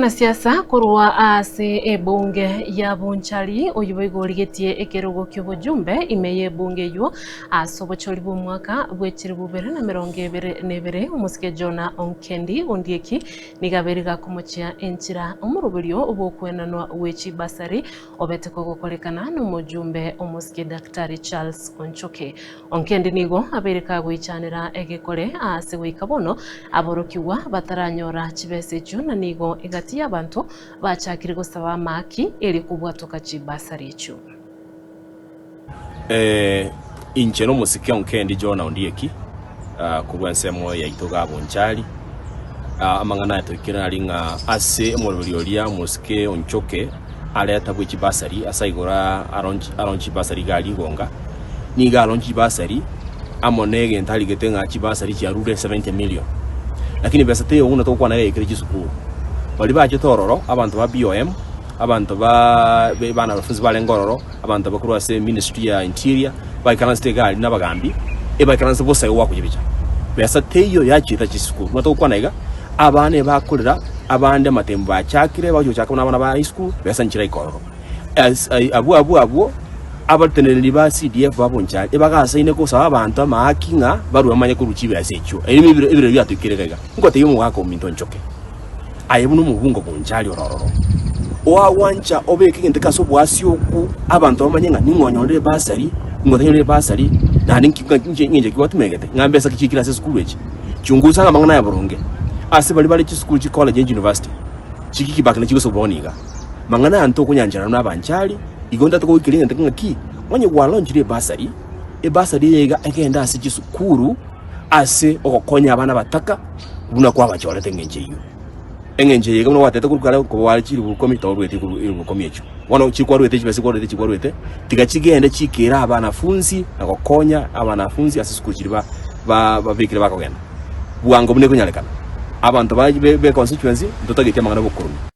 Mwanasiasa korwa ase ebunge ya Bonchari oyio boigo origetie ekerogo ki'obojumbe ime y'ebunge eyio ase obochori bw'omwaka bwe chilifu ibere na emerongo ebere na ebere, omosike Jonah Onkendi Ondieki nigo abeire gakomochia enchera omoroberio bw'okoenanwa gwe chibasari obete kogokorekana nomojumbe omosike Daktari Charles Onchoke. Onkendi nigo abeire kagoichanera egekore aase goika bono aborokigwa bataranyora chibesa echio, na nigo egati y'abanto bachakire gosaba amaaki erio kobwatoka chibasari echio. Inche nomosike Onkendi Jonah Ondieki, korwa ensemo yaito iga Bonchari. Amang'ana aya toikire nari ng'a ase omoroberi oria omosike Onchoke areta bwe chibasari ase igoro aronche chibasari iga rigonga, nigo aronche chibasari amo na egento arigete ng'a chibasari chiarure 70 million. Lakini besa teiyo buna togokwana iga yaikire chisukuru. Baria bachete ororo abanto ba BOM, abanto ba banafunzi barenge ororo, abanto bakorwa ase ministry ya interior baikaransete iga aria na abagambi, ebaikaranse bosa igo gwakochibicha. Besa teiyo yachieta chisukuru. Buna togokwana iga, abana ebakorera abande amatembo bachakire, bagochia gochaka buna abana ba high school, besa nchiraika ororo. As ai abwo abwo abwo, abateneneri ba CDF ba Bonchari ebagasaine gosaba abanto amaaki ng'a barue bamanye korwa chibesa echio. Erio ebiro ebirero biatoikire iga iga. Ngotebia omogaka ominto nchoke. Aye buna omobungo bonchari ore ororo, oagwancha obeke egento eke ase oboasioku, abanto bamanye ng'a ning'o onyorire ebasari, ning'o otanyorire ebasari, naende nki ng'a inche eng'encho ki gwatumegete, ng'a mbesa ki chiikire ase esukuru echi. Chungusa ng'a amang'ana aya boronge. Ase baria bare chisukuru chicollege ne chiuniversity, chiki kibaki nachi gose bono iga. Mang'ana aya ntokonyancherana buna abanchari, igo ntagete kogoikeria egento eke ng'a ki, onye gwalaunchire ebasari, ebasari eye iga egende ase chisukuru, ase ogokonya abana abataka, buna kwabachorete engencho eyio. Engencho eye iga buna gwatebete korwa kare kobare chilifu ikomi torueti korwa elifu ikomi echio. Bono chikwaruete chibesa chikwaruete chikwaruete, tiga chigende chikere abanafunsi na gokonya abanafunsi ase esukuru chiria ba ba babekire bakogenda. Bwango buna ekonyarekana. Abanto ba be be constituency ntotageti amang'ana bokoromia.